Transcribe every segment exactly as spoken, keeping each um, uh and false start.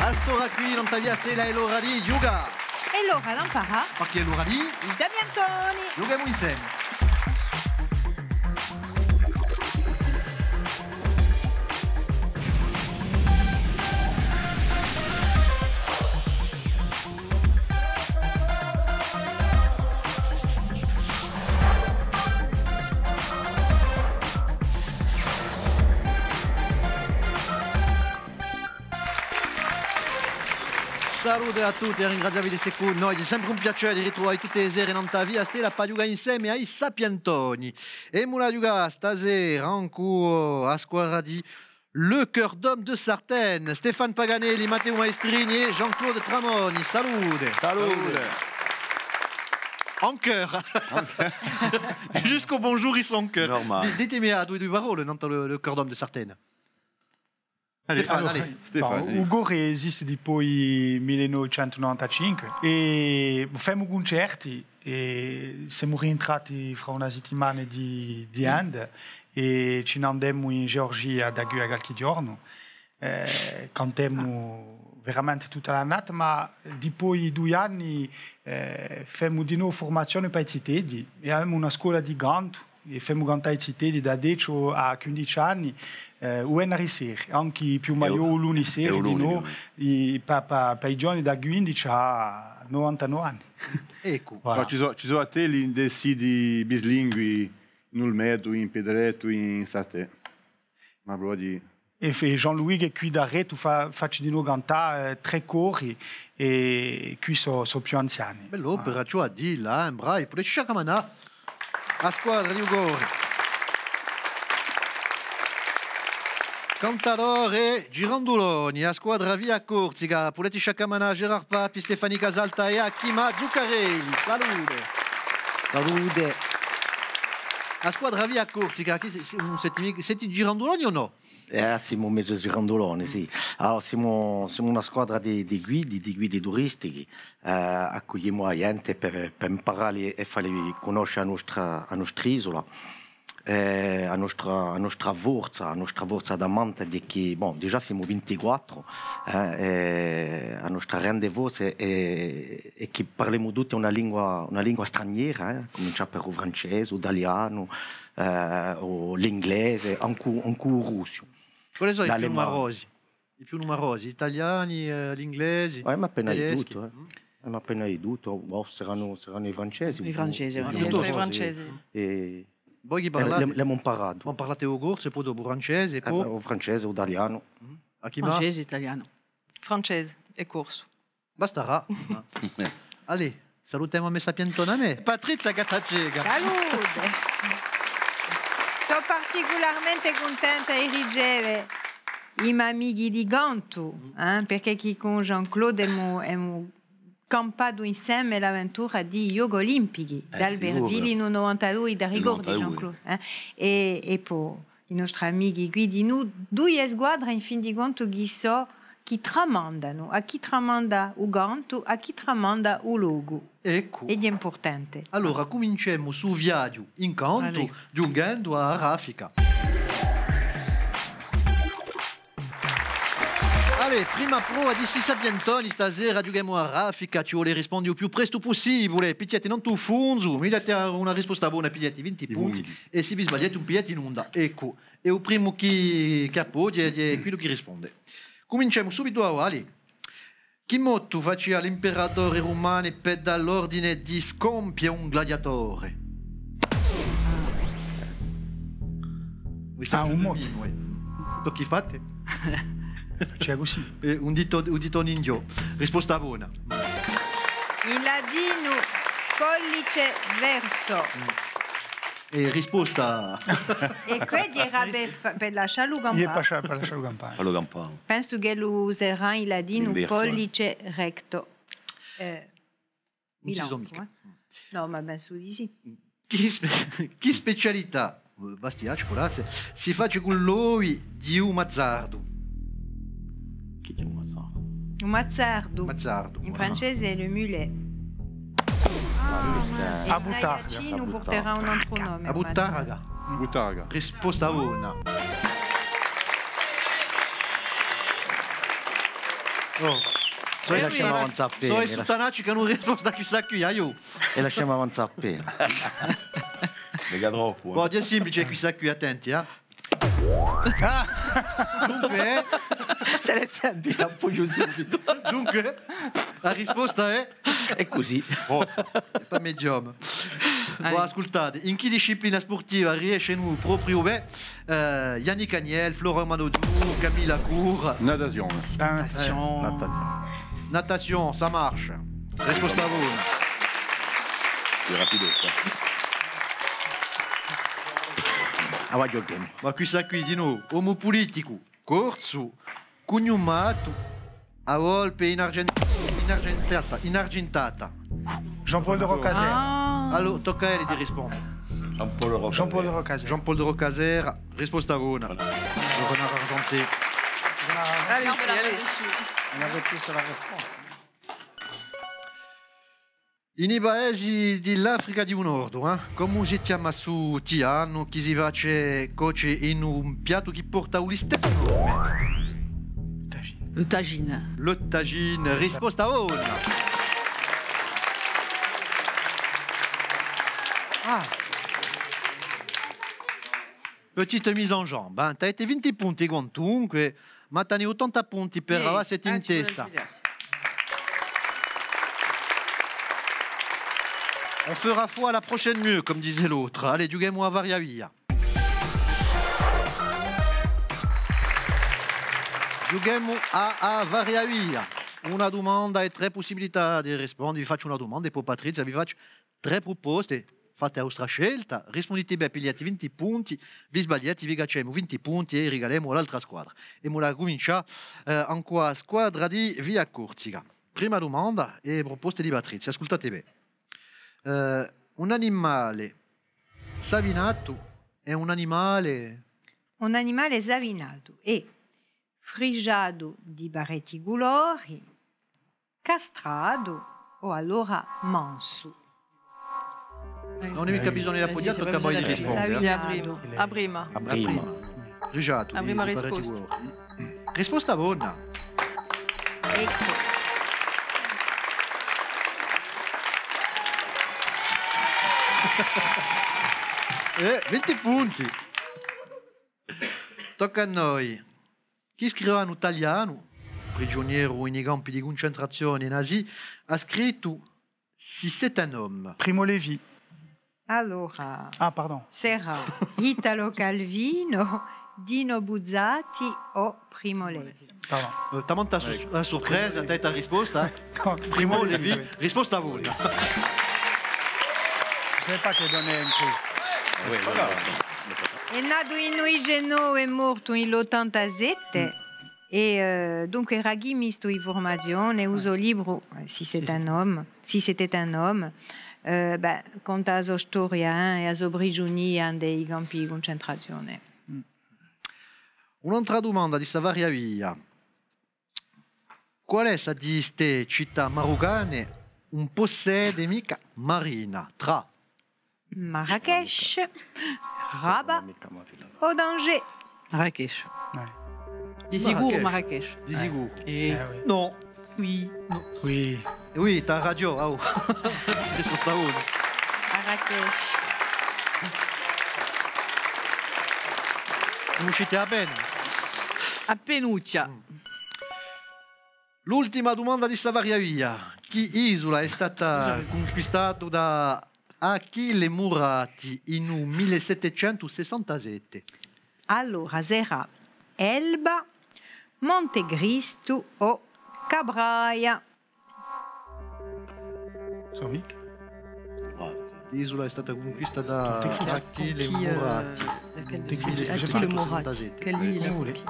À st'ora quì, nant'à Via Stella, hè l'ora di ghjucà. Hè l'ora d'amparà. Perchè hè l'ora di i Sapientoni. Ghjuchemu inseme. Salute à tutti è ringraziavvi d'esse cù noi. Hè sempre un piacè di ritruvà vi tutte e sere nant'à Via Stella pà ghjucà inseme à i Sapientoni. È emu da ghjucà stasera incù a squadra di Le Cœur d'Homme de Sartène, Stéphane Paganelli, Matteu Maestrini è Jean-Claude Tramoni. Salute. Salute. En chœur. Jusqu'au bonjour, ils sont en chœur. Normal. Di-, ditemi à dui, dui parolle, nant'à le, le Cœur d'Homme de Sartène. Allez, Stéphane, allora, allez. Stéphane, bon, allez. U Core esiste dipoi mille novecentu novantacinque è femu cuncerti è semu rientrati fra una settimana di, di Inde è ci n'andemu in Georgia da quì à qualchì ghjornu. Eh, cantemu veramente tutta l'annata, ma dipoi dui anni, eh, femu di novu furmazione pà i ziteddi è avemu una scola di cantu. È femu cantà i ziteddi da dece à quindici anni, eh, u vennari sera, ancu i più maiò u luni sera, è u luni, dinò, i, pà, pà, pà i ghjovani da quindici à novantanove anni. Eccu. Voilà. Ma ci sò, ci sò attelli in dei siti bislingui, in Olmetu, in Pedrettu, in Sartè. Ma proprio di È f-, Jean-Louis chì hè quì daretu, fa-, faci dinò cantà, eh, trè cori, è quì sò, sò più anziani. Bell'opera, ah, ciò à dì, là, eh, bravi, pudeti sciaccamanà a squadra di u core. Cantadori è giranduloni, a squadra Via Corsica, pudeti sciaccamanà Gérard Papi, Stéphanie Casalta è Achima Zuccarelli. Salute. Salute. A squadra Via Corsica, chì si-, si-, ùn seti mi-, seti giranduloni o nò? Eh, simu mezu giranduloni, sì. Allora, simu, simu una squadra di, di guidi, di guidi turistichi, eh, accugliemu a ghjente per, per imparalli è falli cunnosce a nostra, a nostra isula, eh, a nostra, a nostra forza, a nostra forza tamanta hè chì, bon, digià simu vintiquattru, eh, è a nostra grande forza hè, hè chì parlemu tutti una lingua, una lingua straniera, eh, cumincià per u francese, u talianu, eh, o l'inglese, ancu, ancu u russu. Quali sò i più numerosi? I più numerosi, i taliani, eh, l'inglesi, i tedeschi. Eh, ma appena di tuttu, eh. Mm. Eh, ma appena di tuttu, boh, sarannu, sarannu i francesi. I francesi, eh, sò i francesi. È voi chì parlate? L'emu, l'emu imparatu. Ma parlate u corsu, è po dopu u francese, è po? Eh, u francese, u talianu. Mm. À chì ma? Francese, talianu. Francese è corsu. Bastarà. Allez, salutemu a me sapientona à mè, Patrizia Gattaceca. Salute! Sò particularmente cuntenta di riceve i m'amichi di cantu, eh, perchè chì cun Jean-Claude emu, emu campatu inseme l'avventura di i Ghjochi Olimpichi d'Albertville in u novantadui, ti ricordi, Jean-Claude, eh? È, è po i nostri amichi quì dinù, duie squadre, in fin di contu, chì sò, chì tramandanu, à chì tramanda u cantu, à chì tramanda u locu. Eccu. Ed hè impurtante. Allora, cuminciemu stu viaghju in cantu, ghjunghjendu à a raffica. Allez, prima prova di sti sapientoni, stasera ghjuchemu à a raffica, ci vole à risponde u più prestu pussibule, pichjate nantu u funzu, mi date una risposta bona, pigliate vinti punti, è s'è vi sbagliate ùn pigliate nunda. Eccu, è u primu chì, chì appoghja hè quellu chì risponde. Cuminciemu subitu, avà. Chì mottu facia l'imperatore rumanu per dà l'ordine di scompie un gladiatore? Ah, un mottu. Tocchi fate? Facia cusì. Eh, un ditu, un ditu in indiò. Risposta bona. In latinu, pollice verso. È risposta. È què era per fa-, per lasciallu campà. Iè, per lascià-, per lasciallu campà. Fallu campà. Pensu ch'ellu sarà in latinu pollice recto. Eh, ùn si sò micca. Nò, ma pensu di sì. Chì spe-, chì specialità, eh, bastiacciu, là, si, si face cù l'ovi di u mazzardu? Chì hè u mazzardu? U mazzardu. Mazzardu. In francese hè le mulet. Ah, ma in aiaccinu purterà un antru nome, a buttaraga. Buttaraga. Risposta bona. Oh. Sò i suttanacci chì anu rispostu à quissa quì, aiò. È lasciemu avanzà appena. Micca troppu, eh. Bò, hè simplice quissa quì, attenti, eh. Dunque, eh? S'ellu hè simplice, appoghju subitu. Dunque, a risposta hè? Hè cusì. Hè pà medium. Bò, ascultate, in chì disciplina spurtiva riescenu propiu bè, eh, Yannick Agnel, Florent Manodou, Camille Lacour? Natation. Natation. Natation, ça marche. Risposta bona. Hè rapidezza. Avà ghjuchemu. Ma quissa quì, dinò, omu puliticu corsu, cugnumatu, a volpe inargin-, inargintata, inargintata. Jean-Paul de Roccaserre. Ah. Allora, tocca à elli di risponde. Jean-Paul de Roccaserre. Jean-Paul de Roccaserre. Jean-Paul de Roccaserre, risposta bona. Voilà. Le renard argenté. Allez, allez. On avait tous la réponse. In i paesi di l'Africa di u Nordu, eh, comu si chjama stu tianu chì si face coce in un piattu chì porta u listessu nome? Le tagine. Le tagine, risposta bona. Ah. Petite mise en jambe, eh. T'avete vinti punti quantunque, ma t'ani ottanta punti per avà, site in testa. On fera foi à la prochaine mieux, comme disait l'autre. Allez, ghjuchemu à varia via. Ghjuchemu à, à varia via. Una dumanda è trè pussibilità di risponde. Vi facciu una dumanda è po Patrizia vi facciu trè pruposte, fate a vostra scelta, rispundite bè, pigliate vinti punti, vi sbagliate, vi cacciemu vinti punti è i rigalemu à l'altra squadra. È emu da cumincià, eh, incù a squadra di Via Corsica. Prima dumanda è pruposte di Patrizia, ascultate bè. Eh, un animale savinatu hè un animale... Un animale savinatu hè frisgiatu di parechji culori, castratu o allora mansu. Ùn avete micca bisognu d'appughjà, tocca à voi di risponde, eh. A prima. A prima. A prima. Frisgiatu, a prima risposta. Risposta bona. Eccu. Eh, vinti punti. Tocca à noi. Chì scrivanu talianu, prigiunieru in i campi di cuncentrazione nazi, hà scrittu Si c'est un homme? Primo Levi. Allora, ah, pardon, sarà Italo Calvino, Dino Buzzati o Primo Levi? Pardon. Eh, tamanta su-, a surpresa, t'hai a risposta? Nò, Primo Levi, risposta bona. Je sais pas che donne un prix. Hè natu in u dicennove è mortu in l'ottantasette. È, eh, dunque, era chimistu di furmazione, u so libru, eh, Si c'est un homme, Si c'était un homme, eh, bè, conta a so storia, eh, è a so prigiunia in i campi di cuncentrazione. Un'altra dumanda di sta varia via. Quale hè sta di ste cità marucane ùn pussede micca marina? Trà Marrakech, Rabat o Tanger? Marrakech. Di sicuru Marrakech. Di sicuru. Eh. Nò. Oui. Oui. Oui, t'as ragiò, oh. Risposta bona. Marrakech. Cunniscite appena? Appenuccia. L'ultima dumanda di sta varia via. Chì isula hè stata cunquistata da Achille Murati in u mille settecentu sessantasette? Allora, sarà Elba, Monte Cristu o Capraia? Sò micca. L'isula hè stata cunquistata da Achille Murati. Achille Murati. Quelle île il a conquis?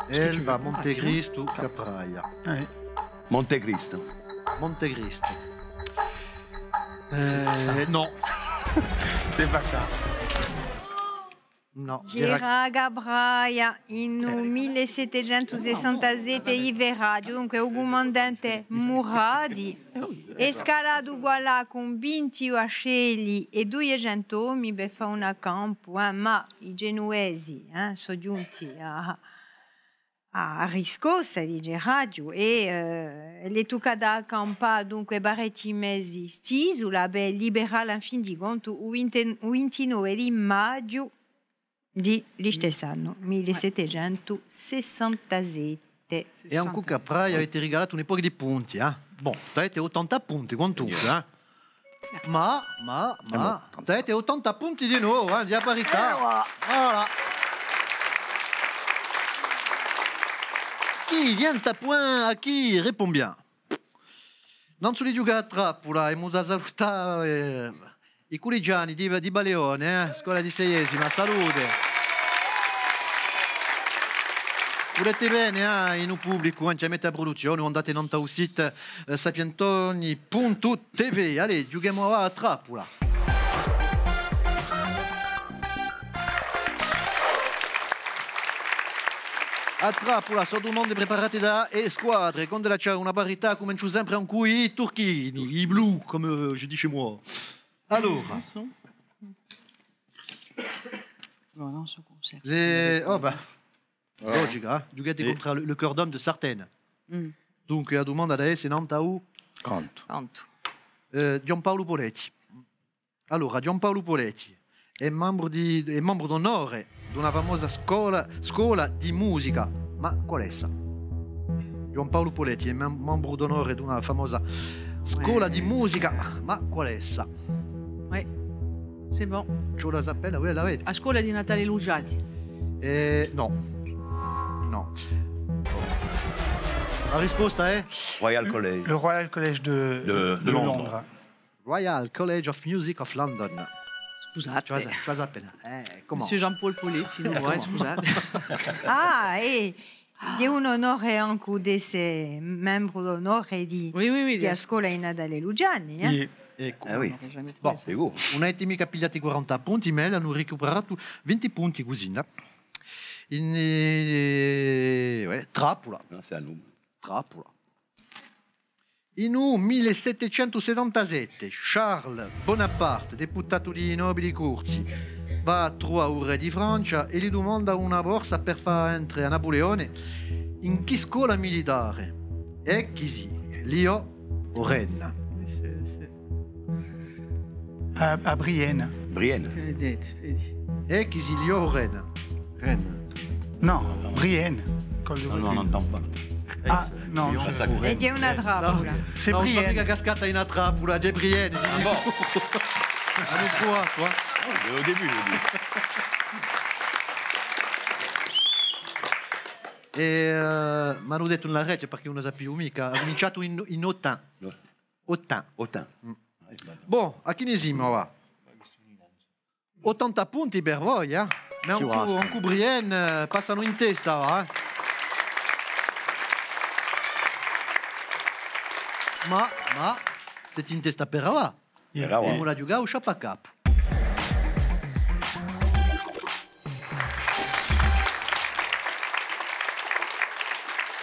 Elba, Monte Cristu, Capraia. Monte Cristu. Monte Cristu. Eh, nò. C'est pas ça. Nò. Era Capraia, in u mille settecentu sessantasette, i ferrati, dunque, u cumandante Murati hè scalatu quallà cun vinti vascelli è duiecentu omi per fà un accampu, eh, ma i Genuvesi, eh, sò ghjunti à, a riscossa, diceraghju, è, eh, l'hè tuccata à campà, dunque, parechji mesi st'isula, per liberalla, in fin di contu, u vinte, u vintinove di maghju di listess'annu, mille settecentu sessantasette. È ancu quì avete rigalatu un pocu di punti, eh? Bon, avete ottanta punti, quantunque, eh? Ma, ma, ma, avete ottanta punti di novu, eh, di a parità. Voilà. Qui vient à point à qui répond bien. Nanzu di ghjucà à a trappula, emu da salutà, eh, i cullegiani di, di Baleone, eh, scola di seiesima, salute. Vulete bene, eh, in u publicu, ancu à mette a pruduzzione, o andate nant'à u site, eh, sapientoni puntu T V. Allez, ghjuchemu à a trappula. A trappula, sò dumande preparate da e squadre. Quand'ella ci hè una parità, cumenciu sempre incù i turchini, i blu, comme, euh, je dis chez moi. Allora. Voilà, on se concerte. Le, oh ben, logica, eh? Ghjucate contr'à le, le Cœur d'Homme de Sartène. Dunque, a dumanda da esse, nant'à u cantu. Cantu. Eh, Ghjuvan Paulu Poletti. Allora, Ghjuvan Paulu Poletti hè membru di, hè membru d'onore d'una famosa scola, scola di musica. Ma quale hè essa? Ghjuvan Paulu Poletti hè mem-, membru d'onore d'una famosa scola di musica. Ma quale hè essa? Oui, c'est bon. Ciò, a sapete, oui, l'avete. A scola di Natale Luciani. Eh, nò. Nò. A risposta hè? Royal College. Le Royal College de, de, de Londres. Royal College of Music of London. Scusate. Ci hè, ci hè appena. Eh, comment? Monsieur Jean-Paul Poletti, nò, eh, scusate. Ah, eh, hè un onore ancu d'esse membru d'onore di, oui, oui, oui, di a scola di Natale Luciani, eh? Eccu. Eh oui. Bon, ùn avete micca pigliatu quaranta punti, ma elli anu ricuperatu vinti punti cusì, nò? In, eh, ouais, trappula. Trappula. In u mille settecentu settantasette, Charles Bonaparte, deputatu di i nobili corsi, và à truvà u rè di Francia è li dumanda una borsa per fà entre à Napuleone in chì scola militare? Eccu sì, Lyon o Rennes. À, à Brienne. Brienne. Eccu sì, Lyon o Rennes. Rennes. Non, Brienne. Nò, nò, on n'entend pas. Ah, non, Lyon, je... È hè una trappula. C'est Brienne. Nò, sò micca cascatu in una trappula, hè Brienne, dicu. Ah bon? Allez, quoi, quoi? Au début, je dis. È, eh, m'anu dettu in la regia, perchè ùn la sapiu micca, hà cuminciatu in, in Autun. Autun. Autun. Bon, à chì ne simu, và? Ottanta punti per voi, eh? Ma ancu, ancu Brienne, eh, passanu in testa, và, eh? Ma, ma, site in testa per avà. Emu da ghjucà à u sciappacapu.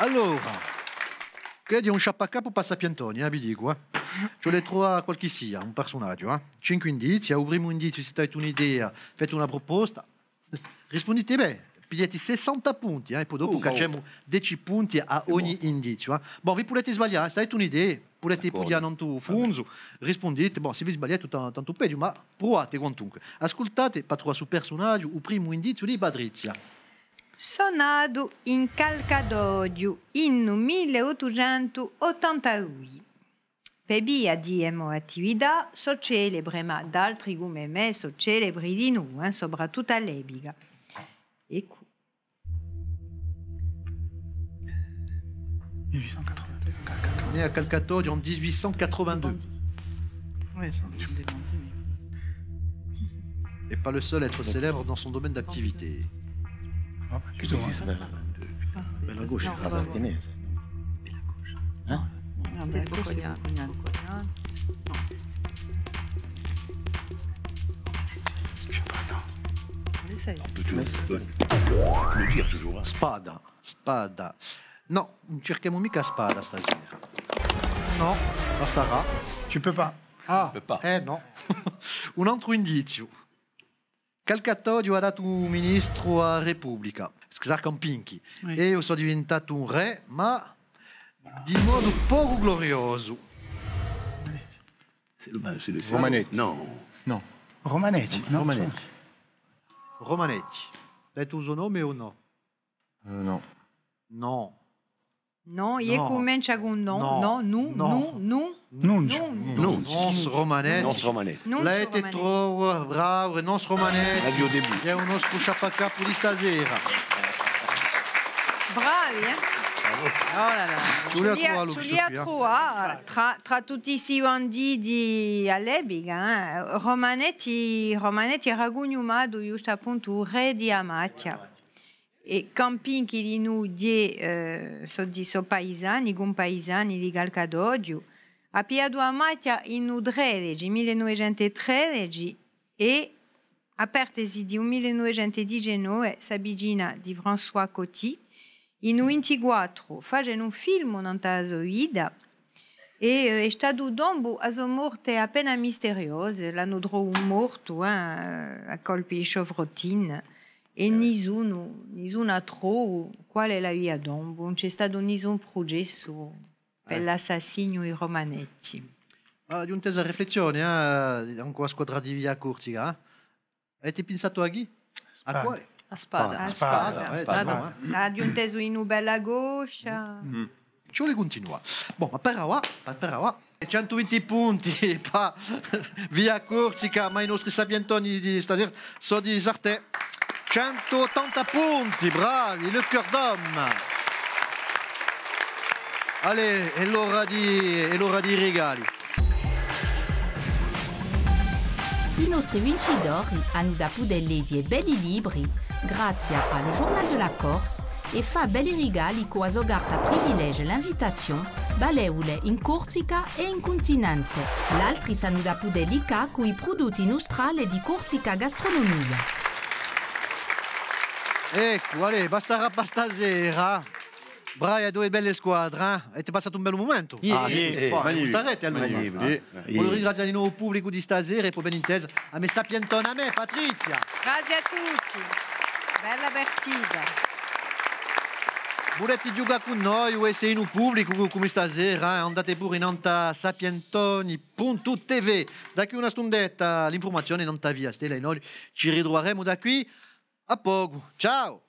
Allora, què hè un sciappacapu pà sapientoni, eh, vi dicu, eh. Ci vole à truvà qualchissia, un persunagiu, eh. Cinque indizii, à u primu indiziu, s'è avete un'idea, fate una pruposta. Rispundite bè, pigliate sessanta punti, eh, è po dopu cacciemu dece punti à ogni indiziu, eh. Bon, vi pudete sbaglià, eh, s'è avete un'idea, pudete pughjà nantu à u funzu, rispundite, bon, s'è vi sbagliate, ta-, tantu peghju, ma pruvate quantunque. Ascultate, pà truvà stu persunagiu, u primu indiziu di Patrizia. Sò natu in Calcatoghju in u mille ottucentu ottantadui. Per via di e mo attività sò celebre, ma d'altri cum'è mè sò celebri dinù, eh, soprattuttu à l'epica. Eccu. Mille huit cent quatre-vingt-deux. Né à Calcatoghju en dix-huit cent quatre-vingt-deux. Ouais, ça, je me demandais, mais... Et pas le seul à être célèbre dans son domaine d'activité. Ah, plutôt, hein. Bella Gauche, c'est pas Martinez. Hein? Non, mais Cocognane, Cocognane. On essaye. On peut toujours, on peut le dire toujours, hein. Spada. Spada. Nò, ùn circhemu micca a spada stasera. Nò, basta. Tu peux pas. Ah, eh nò. Un antru indiziu. Calcatoghju hà datu un ministru à a Republica, Xarkan Pinky, è eiu sò diventatu un rè, ma di modu pocu gloriosu. C'est le, c'est le Romanetti. Non. Non. Romanetti, non? Romanetti. Romanetti. T'as dit son nom ou non? Euh, non. Non. Non, i cumencia cù non. Non, non, nu, nu, nu. Nunziu. Nunziu. Nonce Romanetti. Nonce Romanetti. L'avete trovu, bravu, Nonce Romanetti. L'aviu debù. Hè u nostru sciappacapu di sta sera. Bravi, eh? Oh là là. Ci vulia à truvà, ci vulia à truvà, trà, trà tutti sti banditi à l'epica, eh? Romanetti, Romanetti era cugnumatu ghjustu appuntu u rè di a machja. È Campin, chì dinù ghjè, eh, sò di, sò paisani, cumpaisani di Calcatoghju, hà pigliatu a machja in u tredeci, mille novecentu tredeci, è à partesi di u mille novecentu diciannove s'avvicina di François Coty, in u vintiquattru face un filmu nant'à a so vita, è, eh, hè statu tombu à so morte appena misteriosa, l'anu trovu mortu, eh, à colpi di chevrottine, è nisunu, nisunu hà trovu quale l'avia tombu, ùn ci hè statu nisun prucessu per l'assassinu di Romanetti. Ah, aghju intesu a riflessione, eh, ancu a squadra di Via Corsica, eh? Avete pensatu à chì? À quale? A spada. A spada, eh, spada. Aghju intesu in u bella coscia. Ci vole à cuntinuà. Bon, ma per avà, ma per avà. È centu vinti punti pà Via Corsica, ma i nostri sapientoni di sta sera sò di Sartè. Centu ottanta punti, bravi, le cœur d'homme. Allez, hè l'ora di, hè l'ora di i rigali. I nostri vincitori anu da pudè leghje belli libri, grazia à Le Journal de la Corse, è fà belli rigali cù a so carta privilège l'invitation, valevule in Corsica è in cuntinente. L'altri s'anu da pudè liccà cù i prudutti nustrali di Corsica Gastronomia. Eccu, allez, bastarà pà sta sera. Bravi à duie belle squadre, eh? Avete passatu un bellu mumentu? Iè, iè, magnificu. Magnificu. Vogliu ringrazià di novu u publicu di sta sera è po ben intesu a me sapientona, a me Patrizia. Grazie à tutti. Bella partita. Vulete ghjucà cù noi o esse in u publicu cum'è sta sera, eh? Andate puru innantu à sapientoni puntu T V. Da quì à una stundetta l'infurmazione nant'à Via Stella è noi ci ritruveremu da quì à pocu. Ciao!